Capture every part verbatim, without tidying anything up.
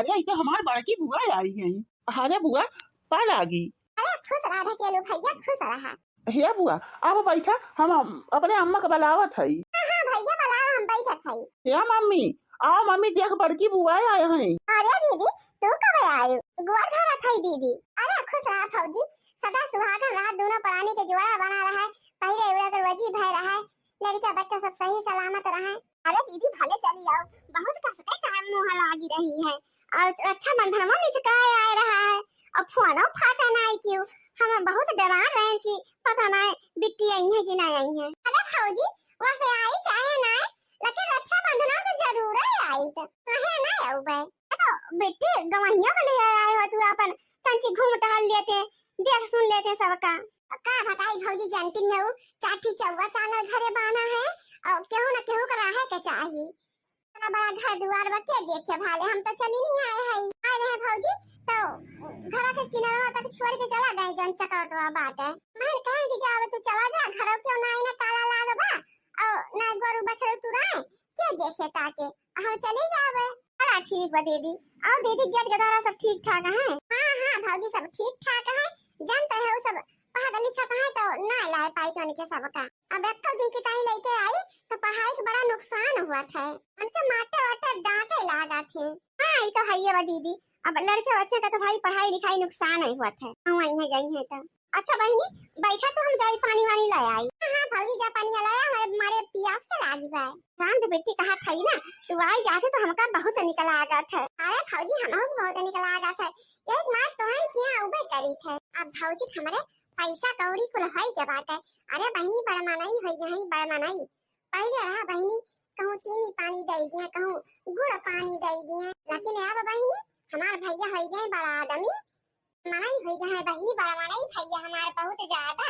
ए, ई तो हमार बड़की बुआ आई है। अरे बुआ, पा लागी। अरे खुश रहा ढकेलू भैया, खुश रहा। हे बुआ, अब बैठा, हम अपने अम्मा के बुलावत हई। हाँ, हाँ भैया बुलाओ, हम बैठत हई। ए मम्मी, आओ मम्मी, देख बड़की बुआ आए हैं। अरे दीदी, तू कब आए? गोड़ धरत हई दीदी। अरे खुश रहा भौजी, सदा सुहागन रहा, दोनों प्राणी के जोड़ा बना रहे, पहिले उड़े के रोजी भय रहे, लड़का बच्चा सब सही सलामत रहे। अरे दीदी, भले चली आओ, बहुत कस के काम मुँह लागी रही है, और रक्षाबंधन में निचकाए आए रहा है, और फोनो फाटा नहीं क्यों, हम बहुत डरा रहे हैं कि पता नहीं बिट्टी आई है कि नहीं आई है। अरे भौजी, वैसे आई चाहे नहीं, लेकिन रक्षाबंधन तो जरूर आई, तो कहे नहीं आऊ बे। तो बिट्टी गवहियों के लिए आए हो तू, अपन तंची घूम टहल लेते, देख सुन लेते सबका। अब का बताई भौजी, जानती नहीं हूँ, चार ठी चौवा चांगल घरे बाना है, और केहू न केहू के रहे के चाही। इतना बड़ा घर दुआर बा, के देखे भाले, हम तो चली नहीं आए हई। आए रहे भौजी, तो घर के किनारा तक छोड़ के चला गए, जौन चकरटवा बाटे। मैं कहन कि जा, अब तू चला जा, घर क्यों ना आईना ताला लाग बा, और ना गोरू बछरू तुराए, के देखे ताके, हम चली जावे। अरे ठीक बा दीदी। और दीदी, गेट गदारा सब ठीक ठाक है? हाँ, हाँ भौजी, सब ठीक ठाक है। जानते हो, सब पढ़ा लिखा है तो ना लाए पाई तो उनके सबका। अब एक दिन किताई लेके आई तो पढ़ाई के बड़ा नुकसान हुआ था। उनके मास्टर वास्टर डांटे लागा थे। हाँ, ये तो है ये बा दीदी। अब लड़के बच्चे का तो भाई पढ़ाई लिखाई नुकसान ही हुआ था। हम वहीं है, जाई है तो। अच्छा बहिनी, बैठा तो हम जाई पानी वानी ले आई। हाँ, हाँ भौजी, जा पानी ले आ, हमारे, हमारे पियास के लागी बा। राम दे बेटी कहा था ना, तू आई जाते तो हमका बहुत निकल आगा था। अरे भौजी, हम बहुत निकल आगा था। एक मार तोहन किया उबे करी थे। अब भौजी हमारे पैसा कौड़ी कुल होई के बाटे। अरे बहिनी, बड़ मनई होई गई, बड़ मनई। पहिले रहा बहिनी, कहूँ चीनी पानी दे दिए, कहूँ गुड़ पानी दे दिए, लेकिन अब बहिनी, हमार भैया होई गए बड़ा आदमी, मनई होई गए बहिनी, बड़ा मनई भैया हमार बहुत ज्यादा।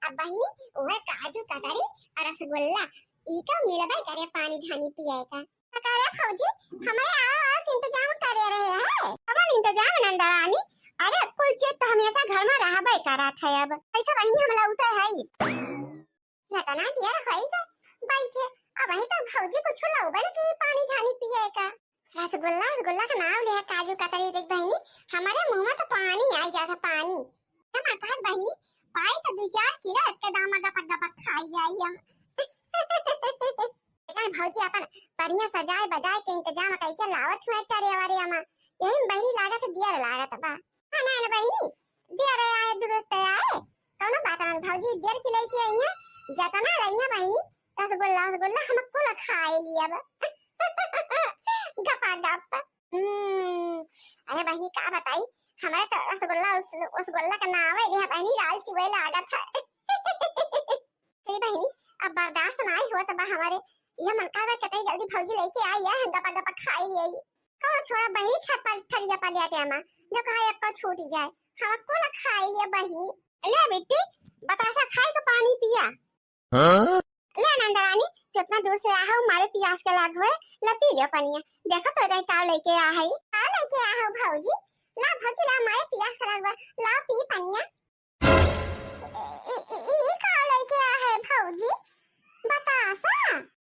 अब बहिनी, वह काजू कतरी और रसगुल्ला, ई तो मिलबे करे पानी धानी पिए का। तो करे भौजी, हमारे आओ, आओ के इंतजाम करे रहे हैं। कौन इंतजाम नंदरानी? अरे कुल चीज तो हमेशा घर में रहबे करत है। अब कैसे बहिनी हम लौटे है? इतना देर होई के बैठे, अबहीं तक भौजी कुछ लौबे न की पानी धानी पिए का। रसगुल्ला, रसगुल्ला का नाम ले, काजू कतरी देख बहिनी, हमारे मुंह में तो पानी आई जाता, पानी। हम कहत बहिनी, पाई तो दो चार किलो एक दाम गपक गपक खाई जाई हम। लेकिन भौजी अपन बढ़िया सजाए बजाए के इंतजाम कई के लावत हुए टरे वरे अमा, यही में बहिनी लागत देर लागत बा। हाँ, ना, ना बहिनी, देर आए दुरुस्त आए, कौनो बात ना भौजी, देर की लइके आई है, जतना रही है बहिनी, रसगुल्ला, रसगुल्ला हम कुल खाए लियब। गपा गप। हम्म, अरे बहिनी का बताई, हमारे तो रसगुल्ला, उस, रसगुल्ला का नाम है, ये बहिनी लाल चुए लागत है। तेरी बहिनी, अब बर्दाश्त नाई होत बा हमारे। ये मन का बा कितनी जल्दी भौजी लेके आई है, हम गपा गपा खाई ले आई। कहो छोड़ा बहिनी, खा पल थरिया पलिया के अमा, जो कहा एक छूट जाए, हम कुल खाई ले बहिनी। ले बेटी, बतासा खाई तो पानी पिया। हाँ? ले नंदरानी, जितना दूर से आहा हूँ, मारे पियास के लाग हुए, ले पी लियो पनिया। देखो तो इधर का लेके आ है। का लेके आ हो भौजी? ला भौजी ला, मारे पियास के लाग हुए, ला पी पनिया। ई, ई, ई, ई का लेके आ है भौजी? बतासा?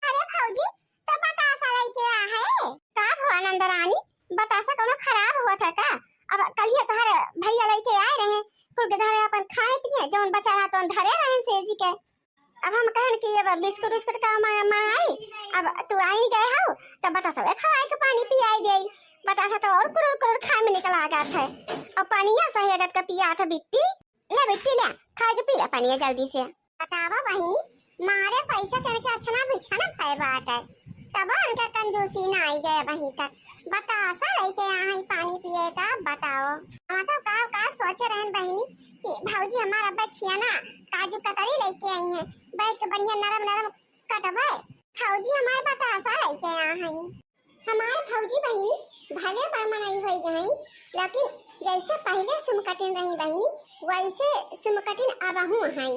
अरे भौजी, तो बतासा लेके आ है? का भवा नंदरानी, बतासा कोनो खराब हुआ था का? अब कलिया तोहरे भैया लेके आए रहे, कुल के धरे अपन खाए पिए, जौन बचा रहा तौन धरे रहे सेजी के। अब हम कहन कि अब बिस्कुट उस्कुट का म-, मंगाई, अब तू आई गए हो, तो बतासा खवाई के पानी पियाई दे। बतासा तो और कुरुर कुरुर खाए में निकल आ गया था, और पनिया सही अगत का पिया था बिट्टी। ले बिट्टी ले, खाए के पी ले पनिया जल्दी से। बतावा बहिनी, मारे पैसा करके अच्छा ना बिछाना खाए बाटे, तब उनके कंजूसी ना आई गए वहीं तक। बतासा लेके आ है पानी पिए का, बताओ। हम तो का, का सोचे रहन बहिनी कि भौजी हमार अब छिया ना काजू कतरी लेके आई है, बैठ के बढ़िया नरम नरम कटबे। भौजी हमार बतासा लेके आ है। हमार भौजी बहिनी भले बड़ मनई होई गई, लेकिन जैसे पहले सुमकटिन रही बहिनी, वैसे सुमकटिन अबहू हई।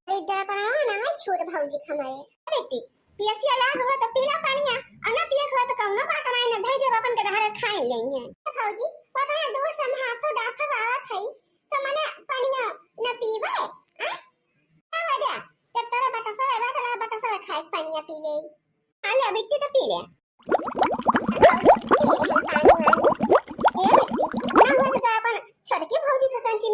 अरे दरपरावा ना है छोट भौजी हमारे। बेटी, पियसिया लाग हो तो पीला पानिया, और ना पिए हो तो कौनो बात नहीं, ना धई देब अपन के धारे खाए लेंगे। भौजी, पता है दूर से हम हाथों डाफे आवत हई, तो मने पानिया न पीबे, आ? का हो गया? जब तोरा बतासा बा, तोरा बतासा खाए के पानिया पी ले। हाँ ले, बिट्टी तो पी ले। भौजी, पी ले पानी वानी।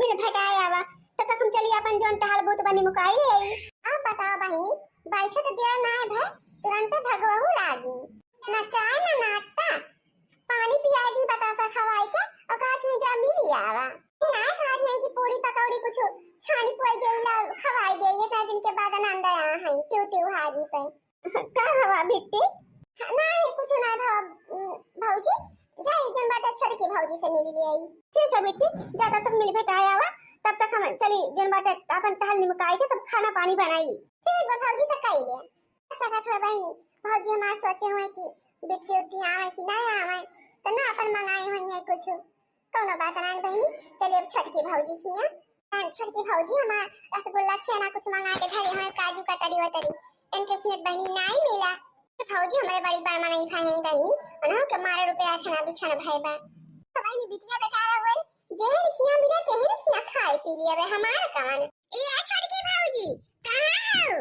मिल भेटाए आवा, तब तक हम चली अपन जौन टहल बूत बनी मुकाई ले आई। अब बताओ बहिनी, बैठे तो देर ना भे, तुरंते भगवहू लागी। ना चाय ना नाश्ता, पानी पियाई दी बतासा खवाई के, और कहत ही जा मिल आवा। ना कहत ही कि पूरी पकौड़ी कुछ छानी पुआई दे ला खवाई दे, ये सारे दिन के बाद आनंद आया है, क्यों त्योहारी पे। का भवा बिट्टी? ना, ये कुछ ना भवा, उम, भौजी, जा एक दिन बाटे छोटकी भौजी से मिल ले आई। ठीक है बिट्टी, जा तब तक मिल भेटाए आवा, तब तक हम चली जौन बाटे अपन टहल निमकाई के तब खाना पानी बनाई। ठीक बा भौजी, तो कही ले। सकत हुए बहिनी, भौजी हमार सोचे हुए कि बिट्टी उट्टी आवे कि ना आवे, तो ना अपन मंगाई हुई है कुछ। कौनो बात ना बहिनी, चलिए अब छोटकी भौजी खिया। हाँ, छोटकी भौजी हमार रसगुल्ला छेना कुछ मंगा के धरे हैं, काजू कतरी वतरी, इनके खियत बहिनी नाई मिला। ये भौजी हमारे बड़ी बड़ मनई भाई हैं बहिनी, उन्हों के मारे रुपया छना बिछन भय बा। तो बहिनी बिटिया बेटा रहुए, जेहन खिया मिला तेहन खिया खाए पी लिया बे हमार कवन। ए आ छोटकी भौजी, कहाँ हो?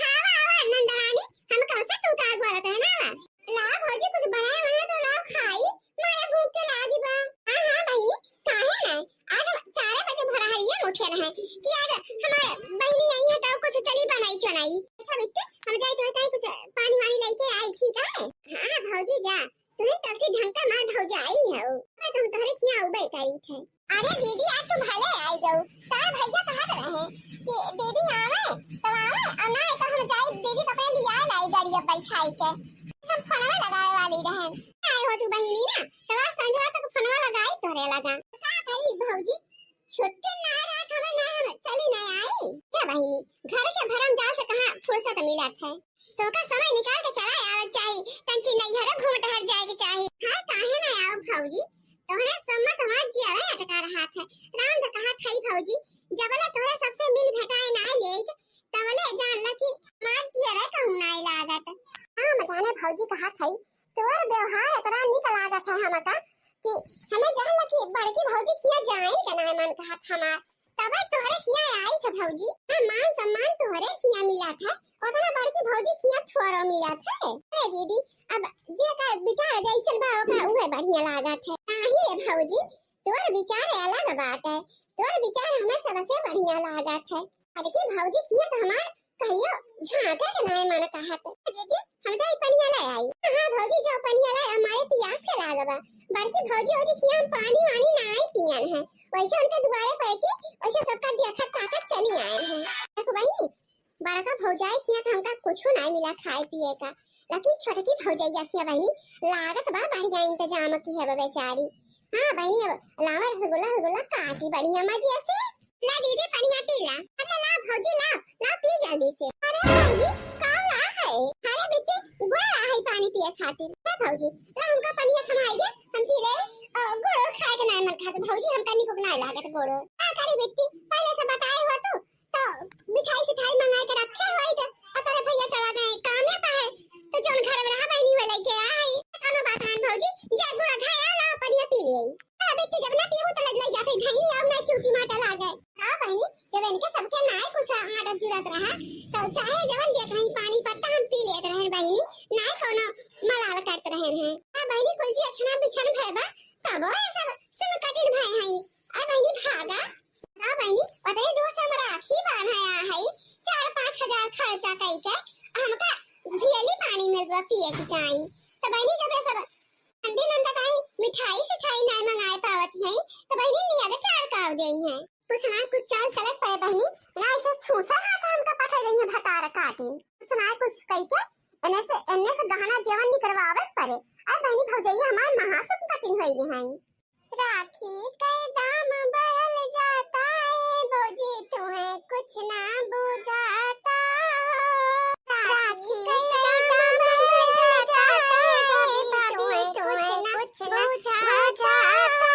आवा, आवा, नंदरानी, हम कब से तू ताक बरत है ना? ला भौजी, कुछ बनाए बना तो लाओ खाई, मारे भूख के लागी बा। हाँ, हाँ, बहिनी, काहे ना? आज हम चार बजे भोरहरिया में उठे रहे कि आज हमार बहिनी आई है, तो कुछ चली बनाई चनाई। अच्छा बिट्टी, हम जाए तो ताई कुछ पानी वानी लेके आई, ठीक है? हाँ, भौजी, जा। तू ही तब से ढंग का मार भौजाई हो। मैं तुम तोहरे खिया उबे करी थे। अरे दीदी, आज तू भले आई गऊ। तार भैया कहत रहे कि दीदी आवे, तब आवे, और ना तो हम जाई दीदी कपड़े लिया लाई गाड़ी अब बैठाई के। हम फोनवा लगाए वाली रहन। आए हो तू बहिनी ना, तब आज संझवा तक फोनवा लगाई तोहरे लगा। का करी भौजी, छुट्टी ना रहत हमें ना हम चली ना आई। क्या बहिनी, घर के भरम जाल से कहाँ फुर्सत मिलत है? तोहका समय निकाल के चला आवे के चाही, तंची नैहरे घूम टहर जाए के चाही। हाय, काहे ना आओ भौजी, तोहरे सम्मत हमार जियरा अटका रहा थे। राम तो कहा थई भौजी, जबले तोहरे सबसे मिल भेटाए ना लेत, तबले जान ल कि हमार जियरा कहूँ ना लागत। हम जाने भौजी कहा थई, तोर व्यवहार इतना निक लागत है हमका कि हमें जान ल कि बड़की भौजी खिया जाए के ना मन कहत हमार। तबे तोहरे खिया आई थे भौजी। हाँ, मान सम्मान तोहरे खिया मिला थे, उतना बड़की भौजी खिया थोड़ो मिला थे। अरे दीदी, अब जे का विचार जैसन बा ओका उहे बढ़िया लागत है। नाही रे भौजी, तोर विचार अलग बात है, तोर विचार हमें सबसे बढ़िया लागत है। बड़की भौजी खिया तो हमार कहियो झांके के नाय मन कहत। दीदी, हम तो ई पनिया ले आई। हाँ भौजी, जाओ पनिया ले, हमारे पियास के लाग बा। बड़की भौजी ओजी खिया हम पानी वानी नाय पियन है, वैसे उनके दुआरे पर के वैसे सबका देखत ताकत चली आए हैं। देखो बहिनी, बड़का भौजाई खिया तो हमका कुछ नाय मिला खाए पिए का, लेकिन छोटकी भौजैया खिया बहिनी लागत बा बढ़िया इंतजाम की है बेचारी। हाँ बहिनी, अब लावा रसगुल्ला, रसगुल्ला काटी बढ़िया मजे से। ला दीदी, पनिया पी ला। अरे ला भौजी, ला, ला पी जल्दी से। अरे भौजी, का ला है? अरे बिट्टी, गुड़ ला है पानी पिए खातिर। ए भौजी, ला हमका पनिया थमाई दे, हम पी ले। अ, गुड़ और खाए के नाय मन खात भौजी, हमका निको नाय लागत गुड़। का करी बिट्टी, पहले से बताए हो तू, तो मिठाई सिठाई मंगाए के रखे होई तो, और तोरे भैया चला गए कामे पे है, तो जौन घर में रहा बहिनी वो लेके आई। कोनो बात ना भौजी, जा गुड़ खाया ला, पनिया पी ले। अरे बेटी, जब ना पीहू तो लग लग जाते, घाई नहीं आऊ ना चूटी माटा लागे। हाँ बहिनी, जब इनके सबके नाय कुछ आदत जुड़त रहा, तो चाहे जवन देत रही पानी पत्ता हम पी लेत रहे बहिनी, नाय कोनो मलाल करत रहे हैं। हाँ बहिनी, कुल जी अछना बिछन भय बा, तबो ये सब सुन कटिन भय हैं। अरे बहिनी भागा। हाँ बहिनी, ओतने दूर से हम राखी बांधे आ हई, चार पाँच हजार खर्चा कई के, हमका भियली पानी मिल बा पिए की काई। तो बहिनी जब ये सब नंदी नंदा ताई मिठाई सिठाई नाय मंगाए पावत हैं, तो बहिनी नियत चार काव देई हैं। कुछ ना कुछ चाल चलत पड़े बहिनी, ना ऐसे छूछा हाथ हमका पठा देई हैं भतार काटिन। कुछ ना कुछ कई के एने से, एने से गहना जेवन निकरवावे पड़े। अब बहिनी भौजैया हमार महासुख कटिन होई गई हैं। राखी के दाम बढ़ल जाता है भौजी, तुम्हें कुछ ना बुझाता हो। राखी के दाम बढ़ल जाता है भौजी, तुम्हें कुछ ना बुझाता हो।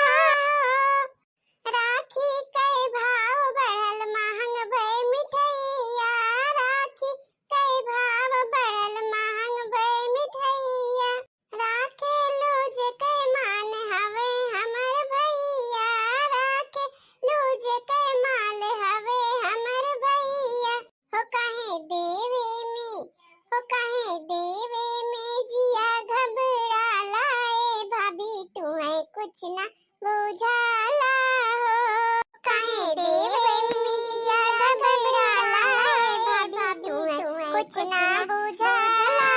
राखी के भाव बढ़ल महंग भय मिठैया, राखी के भाव बढ़ल महंग भय मिठैया। राखे लूज के मान हवे हमर भैया, राखे लूज के मान हवे हमर भैया। हो काहे देवे में, हो काहे देवे में जिया घबराला ए भाभी, तुहे कुछ ना बुझाला हो। काहे देवे में ज्यादा घबराला, ए भाभी तू कुछ ना बुझाला।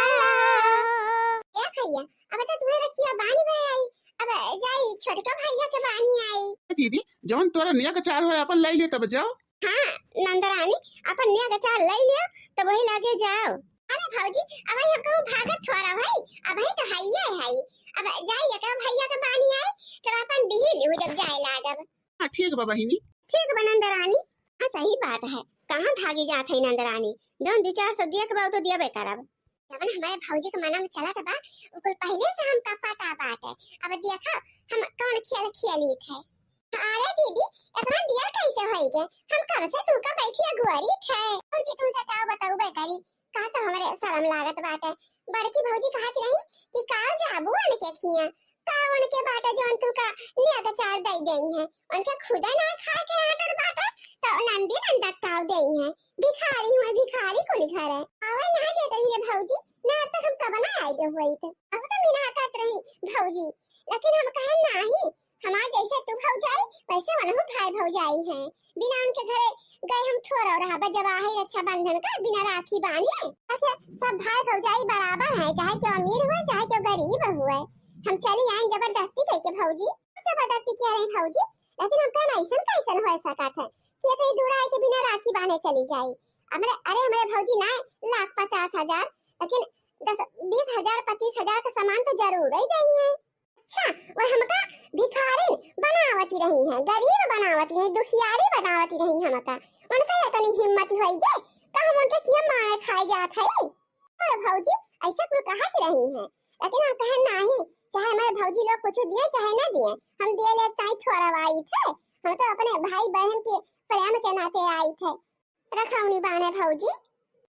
ए भैया, अब तो तुहे रखिया बानी भई आई, अब जाई छोटका भैया के बानी आई। दीदी, जवन तोरा नेग चार होए, अपन लई ले तब जाओ। हाँ, नंदरानी, अपन नेग चार लई ले, तब वही लागे जाओ। अरे भौजी, अब हम कहूँ भागत थोड़ा भई, अब ही तो हइये हई। अब जाई एक भैया के बानी आई, तब अपन दिही लिहू जब जाए लागब। हाँ, ठीक बा बहिनी। ठीक बा नंदरानी। हाँ, सही बात है, कहाँ भागी जात है नंदरानी, जौन दू चार सौ दिए के बा, उ तो दियबे करब। जवन हमारे भौजी के मना में चलत बा, उ कुल पहिले से हमका पता बाटे। अब देखा, हम कौन खेल खेली थे। अरे दीदी, इतना देर कैसे होई गए? हम कब से तुमका बैठी अगुआरी थे। भौजी तुमसे का बतौबे करी, का तो हमरे शरम लागत बाटे। बड़की भौजी कहत रही कि का जाबू उनके खिया, का उनके बाटे जौन तुमका नेग चार दई देई है, उनके खुदे ना खाए के आटर बाटे, तो नंदी नंदा का देई है। भिखारी हुए, भिखारी कुल घर है। आवे ना देत रही रे भौजी, ना तक हम कब ना आए गए हुए थे। अब तो मिना करत रही भौजी, लेकिन हम कहे नाही, हमार जैसे तू भौजाई, वैसे वनहु भाई भौजाई हैं। बिना उनके घरे गए हम थोड़ा रहा, बस जब आहे रक्षाबंधन का, बिना राखी बांधे। अच्छा, सब भाई भौजाई बराबर हैं, चाहे क्यों अमीर हुए, चाहे क्यों गरीब हुए। हम चली आए जबरदस्ती कह के भौजी, जबरदस्ती कह रही भौजी, लेकिन हम कहना ऐसन कैसन हो सकत है कि इतनी दूर आए के बिना राखी बांधे चली जाई। हमरे, अरे हमरे भौजी ना लाख पचास हजार, लेकिन दस, बीस हजार, पच्चीस हजार का सामान तो जरूर ही देई है। अच्छा, वो हमका भिखारिन बनावती रही हैं, गरीब बनावती रही, दुखियारी बनावती रही हमका। उनका इतनी हिम्मत होई जे का हम उनके किया मारे खाए जात है। अरे भौजी, ऐसे कुल कहा की रही हैं, लेकिन हम कहे नाही, चाहे हमारे भौजी लोग कुछ दिए चाहे ना दिए, हम दिए ले ताई थोड़ा आई थे, हम तो अपने भाई बहन के प्रेम के नाते आई थे। रखौनी बाने भौजी,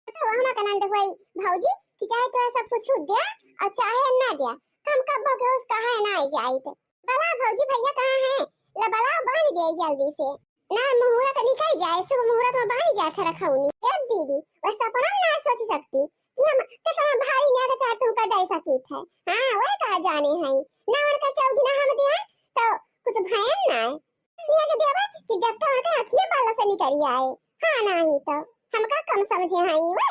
तो वह हमार आनंद हुई भौजी कि चाहे तोरा सब कुछ दिया और चाहे ना दिया, हम कब्बो के उस कहा ना आई जाइत। बला भौजी भैया कहाँ हैं? ला बला बांध दे जल्दी से। ना मुहूर्त निकल जाए, शुभ मुहूर्त में बांध जाए थे रखौनी। ए दीदी, वह सपना में ना सोच सकती कि हम कितना भारी नेग चार तुमका दे सकी थे। हाँ, वही कहा जाने हैं। ना उनका चौकी ना हम दिया, तो कुछ भयन ना है। नेग देवे कि देखते उनके अखिए बाल से निकल आए। हाँ, नाही तो हमका कम समझे हैं वे।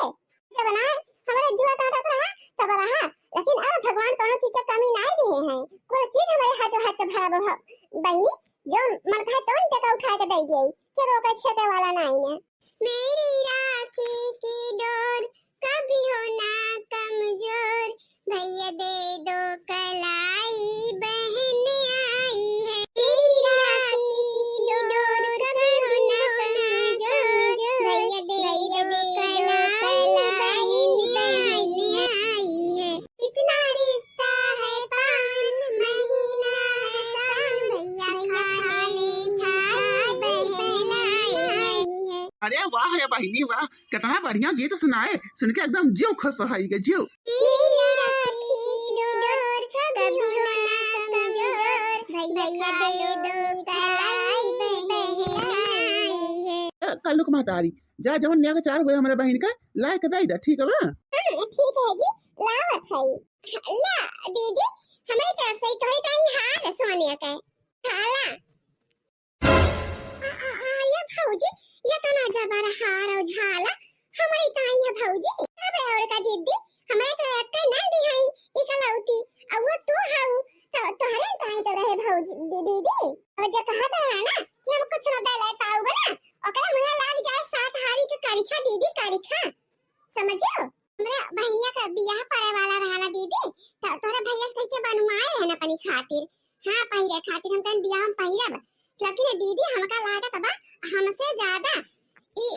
जब ना हमारे जुआ काटत रहा, तब रहा, लेकिन अब भगवान कोनो चीज के कमी नाही दिए हैं। कुल चीज हमारे हाथों हाथ से भरा बा बहिनी, जो मन कहे तो उनके का उठा के दे दिए, के रोके छेके वाला नाही ने। मेरी राखी की डोर कभी हो ना कमजोर, भैया दे दो कलाई बहन आई है। तेरी राखी की डोर कभी हो ना कमजोर, भैया दे दो कलाई बहन आई है। इतना रिश्ता है पावन, महीना है सावन, भैया खाली थाली बहन आई है। अरे वाह रे बहिनी वाह, कितना बढ़िया गीत सुनाए, सुन के एकदम जीव खुश होई गे, जीव। ए, कल्लुक महतारी, जा जवन नेग चार हुए हमरे बहिन का लाए के दे दे, ठीक बा? हाँ, ठीक है जी, लावत है। ला दीदी, हमारी तरफ से तोहरे ताई हार सोने के। हाला। आ, आ, आ, ये भौजी, ये तना जबर हार और झाला, हमारी ताई है भौजी। अबे और का दीदी, हमारे तो एक ना दिहाई इकलौती, अब वो तू हाउ, तो तोहरे ताई तो रहे भौजी, दी-, दीदी। और जो कहा तो रहा ना कि हम कुछ ना दे ले पाऊ बना, ओकरा मुँह लाग जाए सात हारी के करिखा दीदी, करिखा, समझियो? हमरे बहिनिया का बियाह पड़े वाला रहा ना दीदी, तो तोहरे भैया से कह के बनवाए रहे ना अपनी खातिर। हाँ, पहिरे खातिर हम तन बियाह में पहिरब। लेकिन दीदी, हमका लागत बा, हमसे ज्यादा ई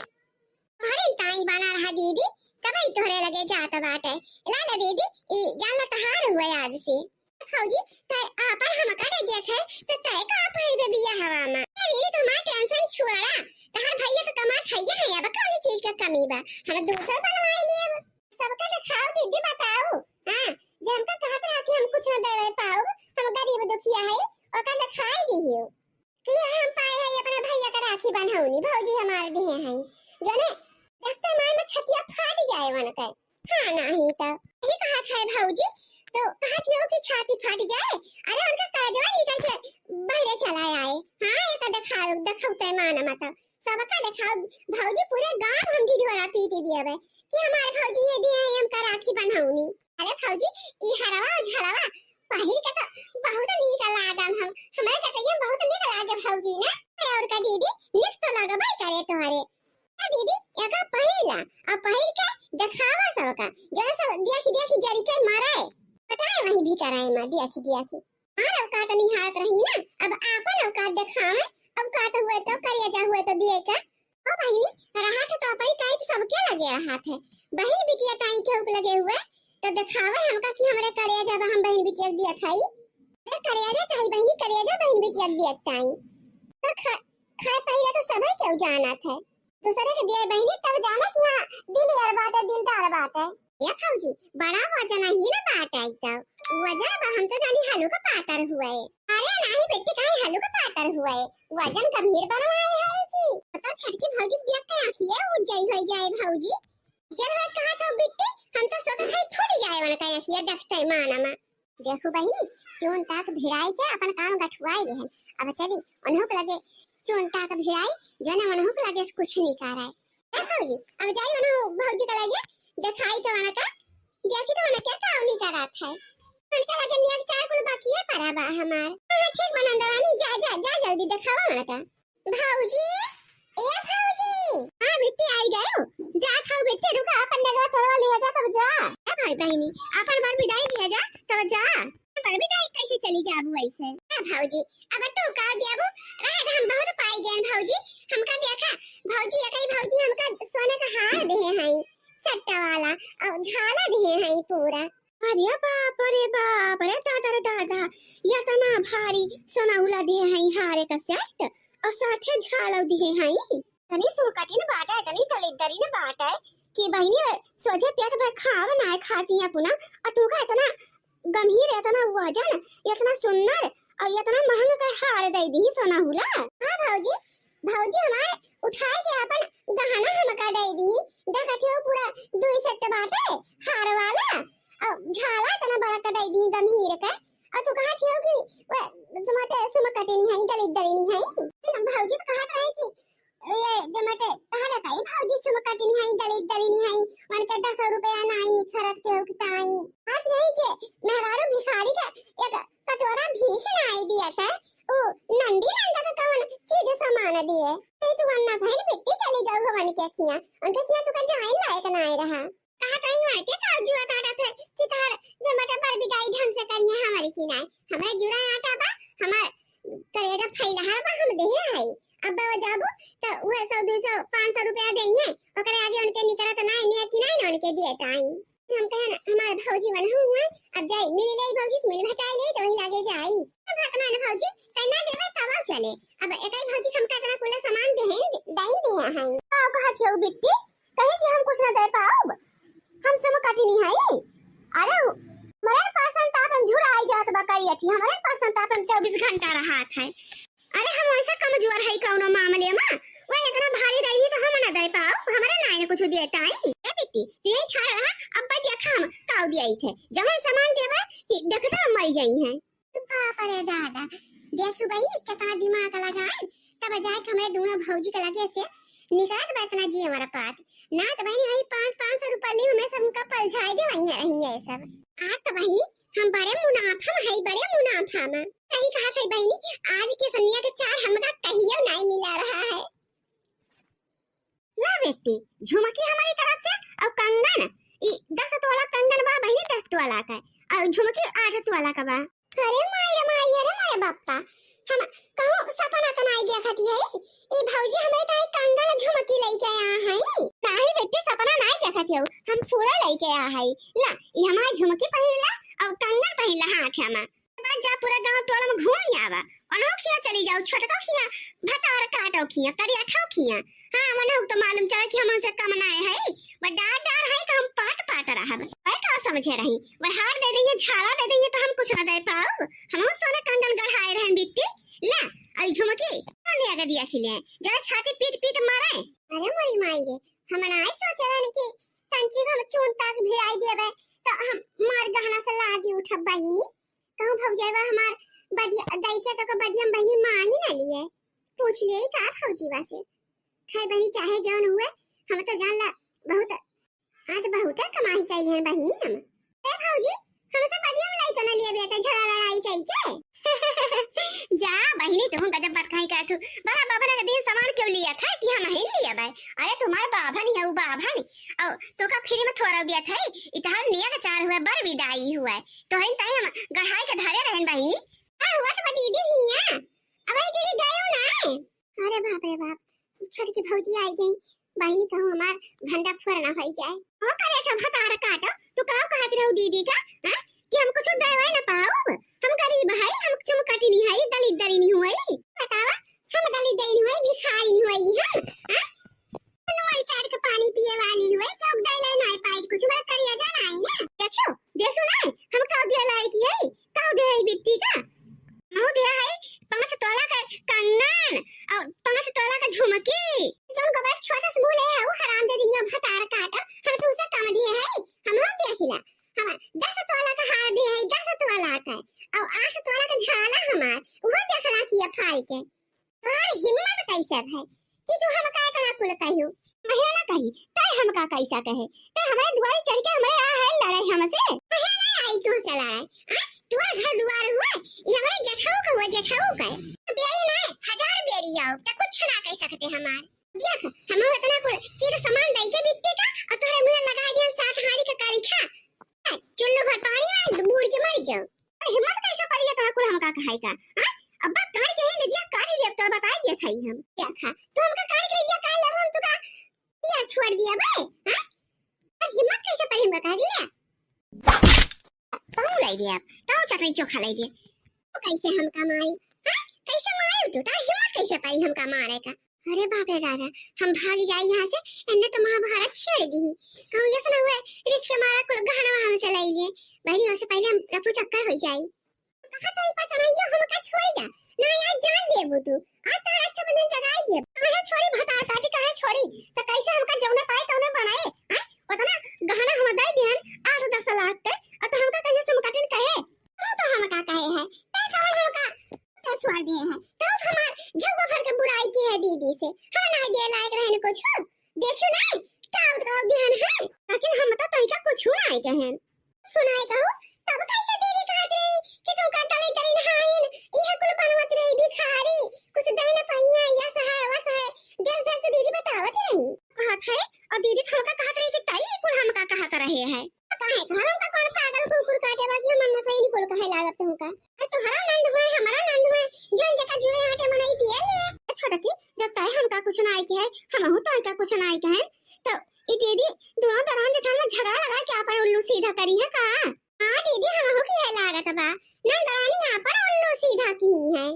तोहरे ताई बना रहा दीदी, तबे ई तोहरे लगे जात बाटे। ला ले दीदी, ई जान ला तहार हुए आज से। भौजी, तै आपन हमका दे देत है, तो तै का पहिरबे बियाहवा में? ए दीदी, तू हमार tension छोड़ा, तहार भैया तो कमात है, अब कौन चीज का कमी बा? हम दूसर बनवाई लेब। सबका दिखाओ दीदी, बताओ। हाँ, जे हमका कहत रहा कि हम कुछ न देवे पाओ, हम गरीब दुखिया है, ओकर दिखाई दिहियो। कि हम पाए है अपने भैया का राखी बन्हौनी, भौजी हमार दिहे हैं। जने देखते मार में छतिया फाट जाए वन के। हाँ, नाही तो। यही कहत है भौजी, तो कहत हो कि छाती फाट जाए, अरे उनका करजवा निकल के बहरे चला आए। हाँ, एक दिखाओ, दिखौते मान मत। आ झलवा पहिर के तो बहुत नीक लागम हम, हमरे जटैया में बहुत नीक लागे भौजी ना। अरे और का दीदी, नीक तो लगबे करे तोहरे। ए दीदी, एका पहिर ला, आ पहिर के देखावा सबका, जरा सब देखि देखि जरि के मरे। पता है वही भी कराए मा देखि देखि। हमार औकात निहारत रही ना, अब आपन औकात देखावे, औकात हुए तो करेजा हुए तो दिए का। ओ बहिनी, रहा थे तो अपनी ताई तो सबके लगे रहा थे। बहिन बिटिया ताई के उक लगे हुए, तो देखावे हमका कि हमरे करेजा बा हम बहिन बिटिया दिया थाई। अरे करेजा चाही बहिनी, करेजा बहिन बिटिया दिया ताई। तो खा-, खाए पहिले तो सबै केहू जानत है। दूसरे के दिए बहिनी तब जाने कि हाँ, दिल यार बात है, दिलदार बात है। ए भौजी, बड़ा वजन ही ना बात आई तब। वजन बा हम तो जानी हलुक पातर हुए। अरे नाही बेटी, काहे हलुक पातर हुए? वजन गंभीर बनवाए है कि? तो छोटकी भौजी देख के आँखिए उज्जई हो जाए भौजी। जब मैं कहा था बिट्टी, हम तो सोचत है फूल जाए वाला का आँखिए देखते माना मा। देखो बहिनी, चून ताक भिड़ाई के अपन काम गठुआई लेहन। अब चली, उन्हों के लगे चून ताक भिड़ाई, जने उन्हों के लगे से कुछ नहीं कह रहा है। ए भौजी, अब जाई उन्हों भौजी के लगे, देखाई तो वनका, देखी तो वनका का उन्हीं का रात है। उनके लगे नियम चार कुल बाकिए पड़ा बा हमार। हाँ, ठीक बा नंदरानी, जा, जा, जा जल्दी देखावा वनका। भौजी, ए भौजी। हाँ बिट्टी, आई गयो। जा खाओ बिट्टी, रुका, अपन डगवा चलवा लिया जा तब जा। ए भाई बहिनी, अपन बार विदाई लिया जा तब जा। पर विदाई कैसे चली जाबू ऐसे? ए भौजी, अब तू का दियाबू? रहे हम बहुत पाई गए भौजी। हमका देखा, भौजी, एकई भौजी हमका सोने का हार देहे हैं, सट्टा वाला, और झाला देहे हैं पूरा। अरे बाप रे बाप रे दादा रे दादा, इतना भारी सोना उला दिए हैं, हारे का सेट और साथे झालव दिए हैं। तनी सुमकटिन बाटे, तनी दलिद्दरिन बाटे कि बहिनी सोझे पेट भर खाव नाय खाती है पुना, और तू का इतना गंभीर, इतना वजन, इतना सुंदर और इतना महंग के हार दे दी सोना हुला। हाँ भौजी, भौजी हमार उठाए के अपन गहना हमका दे दी, देखत हो पूरा दुई सेट बाटे हार वाला, और झाला इतना बड़ा का दे दी गंभीर के, और तू कहत हो कि वो सुमटे सुमकटिन है, दलिद्दरिन है। भौजी तो कहत रहे कि ये जो मटे कहा रहता है भौजी सुमकटिन है, दलिद्दरिन है, उनके दस रुपया नाई निखरत केहू की ताई। बात नहीं जे मेहरारू भिखारी का एक कटोरा भीख नाई दिया था, उ नंदी नंदा का कवन चीज सामान दिए। ते तू अन्ना भैन बिट्टी चली जाऊ हवन के खिया, उनके खिया तू का जाए लायक नाई रहा। कहा कहीं वाटे का जुआ काटा थे कि तार जो मटे पर बिदाई ढंग से करिए हमारी की नाई, हमारे जुरा आटा बा, हमार करेजा फैलहा बा, हम देहे हई। अब बाबा जाबू, त उहे सौ, दू सौ, पाँच सौ रुपया देइहे, ओकरे आगे उनके निकरत नाई, नियति नाई ना उनके दिए ताई। हम कहे ना, हमार भौजी बनहु हुए, अब जाई, मिल लेई भौजी से, मिल भटाई लेई, त वहीं लागे जाई। अब बात मान भौजी, तै ना देवे, तब चले। अब एकई भौजी हमका इतना कुल सामान देहे, दाइन देहे हई। का कहत हो बिट्टी? कहे कि हम कुछ ना दे पाउब, हम सुमकटिनी हई। अरे, मरण पासन त आपन झुरा आई जात बा करियठी, हमरे पासन त आपन चउबीस घंटा रहत है। अरे, हम वैसा कमजोर है कौनो मामले में, वह इतना भारी रही तो हम ना दे पाउब, हमरे नाई ने कुछ दे ताई। ए बिट्टी, तू यही ठाड़ रहा, अब देखा हम काऊ दिया थे, जवन सामान देवे कि देखते हम मर जाई हैं। बाप रे दादा, देखू बहिनी, कितना दिमाग लगाए, तब जाए के हमरे दोनों भौजी के लगे से निकलत बा इतना जी हमारा पात। ना तो बहिनी, वही पाँच, पाँच सौ रुपया ली, हमरे सबका पलझाए दे, वहीं रही है सब। आज तो बहिनी, हम बड़े मुनाफा में है, बड़े मुनाफा में। सही कहा था बहिनी, आज के सनिया के चार हमका कहियो नहीं मिला रहा है। ला बेटी, झुमकी हमारी तरफ से और कंगन, ई दस तोला कंगन बा बहिनी, दस तोला का, और झुमकी आठ तोला का बा। अरे माई रे माई, अरे माई बाप्पा, हम कहूँ सपना तो नहीं देखत है, ई भौजी हमरे ताई कंगन झुमकी लेके आ है। नहीं बेटी, सपना नहीं देखत है, हम पूरा लेके आ है। ला, ई हमार झुमकी पहिन ला और कंगन पहिन ला हाथ में। बाद जा पूरा गांव टोला में घूम आवा। ओनहु खिया चली जाऊ, छोटको खिया, भतार काटो खिया, करिया ठाव खिया। हाँ, ओनहु तो मालूम चला कि हमन से कम ना है, वह डार डार है कि हम पात पात रहब। वह का समझे रही, वह हार दे दइहे, झाला दे दइहे तो हम कुछ ना दे पाउब। हम सोने कंगन गढ़ाए रहन बिट्टी, ला, आई झुमकी, कौन ले आगे दिया खिले, जरा छाती पीट पीट मारे। अरे मोरी माई रे, हम ना सोचे रहन कि तंची हम चून तक भिड़ाई देबे, तो हम मार गहना से लागी उठब बहिनी। कहूँ भौजैवा हमार बदिया, दई के तो को बदिया में बहिनी मांगी ना लिए। पूछ लिए का भौजीवा से। खाए बहिनी चाहे जौन हुए, हम तो जान ला बहुत, आज बहुत कमाई कई है बहिनी हम। ए भौजी, हमसे बदिया में लइका न लिया बेटा, झगड़ा लड़ाई कई के। जा बहिनी, तुम गजब बात कहीं कहत हो। बड़ा बाभन का दिन सामान क्यों लिया था कि हम ही लिया बे? अरे तुम्हारे बाभन है, वो बाभन। और तुमका फ्री में थोड़ा दिया था, इतहार निया का चार हुआ, बर विदाई हुआ है। तो हइन ताई हम गढ़ाई के धरे रहन बहिनी। का हुआ तो दीदी हिया? अब ये दीदी गयो ना? अरे बाप रे बाप, छोटकी भौजी आई गई। बहिनी कहूँ हमार भंडा फोरना होई जाए। ओ करे तो भतार काटो, तू का कहत रहू दीदी का, हाँ? कि हम कुछ देवे न पाउब? हम गरीब हई, हम चुमकटिनी हई, दलित दरिनी हुई। बतावा, हम दलित दरिनी हुई, भिखारिनी हुई हम, हाँ? नोर चाट के पानी पिए वाली हुई, तो अब दे ले नाई पाई, कुछ हमारा करिया जाना है ना। देखो, देखो ना, हम का दिया लायक है, का दिया है बिट्टी का? हम दिया है पाँच तोला का कंगन और पाँच तोला का झुमकी। तुम गोबर छोटा से भूले है, वो हराम दे दिनिया भतार काटा, हम तुमसे कम दिए है, हम हो दिया खिला। हम दस तोला का हार दिए है, दस तोला का, और आठ तोला का झाला हमार, वो देखला किया फाड़ के। तोहार हिम्मत कैसे भय कि तू हमका इतना कुल कहियो? महे ना कही, तै हमका कैसा कहे? तै हमरे दुआरी चढ़ के हमरे आ है लड़ाई हमसे? महे ना आई तू से लड़ाई। आ, तोर घर दुआर हुए, ये हमरे जेठाऊ का हुए, जेठाऊ का है। तो बेरी ना, हजार बेरी आओ, तो कुछ ना कह सकते हमार। देख, हम इतना कुल चीज सामान दई के बिट्टी का, और तोहरे मुंह लगा दिया सात हाड़ी का करी खा। चुल्लू भर पानी में बूड़ के मर जाओ। अरे हिम्मत कैसे पड़ी है तोरा कुल हमका कहाई का? हाँ? अब बात काट के ही ले दिया, काट ही ले, अब तोरा बताई दिया था ही हम। क्या खा? तू हमका काट के ले दिया, काहे लेबो हम तुका? क्या छोड़ दिया बे? हाँ? अरे हिम्मत कैसे पड़ी हमका कह दिया? कहूँ लाई दिया, कहूँ चटनी चोखा लाई दिया। तो कैसे हमका मारी? हाँ? कैसे मारे तू? तार हिम्मत कैसे पड़ी हमका मारे का? अरे बाप रे दादा, हम भाग जाई यहाँ से, इनने तो महाभारत छेड़ दी। कहूँ ये सुना हुआ, रिस के मारा कुल गहनवा हमसे ले लिए। बहनी, उससे पहले हम रफू चक्कर हो जाई। कहा तो ई पचनैया हमका छोड़ जा, ना यार जान लेबू तू। आज तार रक्षाबंधन जगाई दे। काहे छोड़ी भतार काटी, काहे छोड़ी? तो कैसे हमका जौने पाए तौने बनाए? हैं? उतना गहना हम दे दिहन, आठ दस लाख के, और तो हमका कैसे सुमकटिन कहे? तू तो हमका कहे है, तै कवन हमका तो छोड़ दिए हैं। तो हमार झगड़ा भर के बुराई की है दीदी से। हम ना दे लायक रहने कुछ। देखियो ना, क्या उनका ध्यान है? लेकिन हम तो तोहिका कुछ ना आए कहन। सुनाए कहू, तब कैसे दीदी कहत रही कि तू का तले तले नहाइन, यह कुल बनवत रही भिखारी, कुछ दे न पइया, यस है, वस है, ढेर ढेर से दीदी बतावत रही। कहत है, और दीदी तो हमका कहत रही कि तई कुल हमका कहत रहे है। काहे घर का कौन पागल कुकुर काटे बा कि हम न सही कुल कहे लागत तुमका? ए, तोहरा नंद हुए, हमारा नंद हुए, जौन जका जुए आटे मनई पिए ले। ए, छोटकी, जब तय हमका कुछ ना आए के है, हमहू तो का कुछ ना आए के है, तो ई दीदी दोनों दरान जेठान में झगड़ा लगा के आपन उल्लू सीधा करी है का? हाँ दीदी, हमहू की है लागत बा, नंद रानी आपन उल्लू सीधा की है।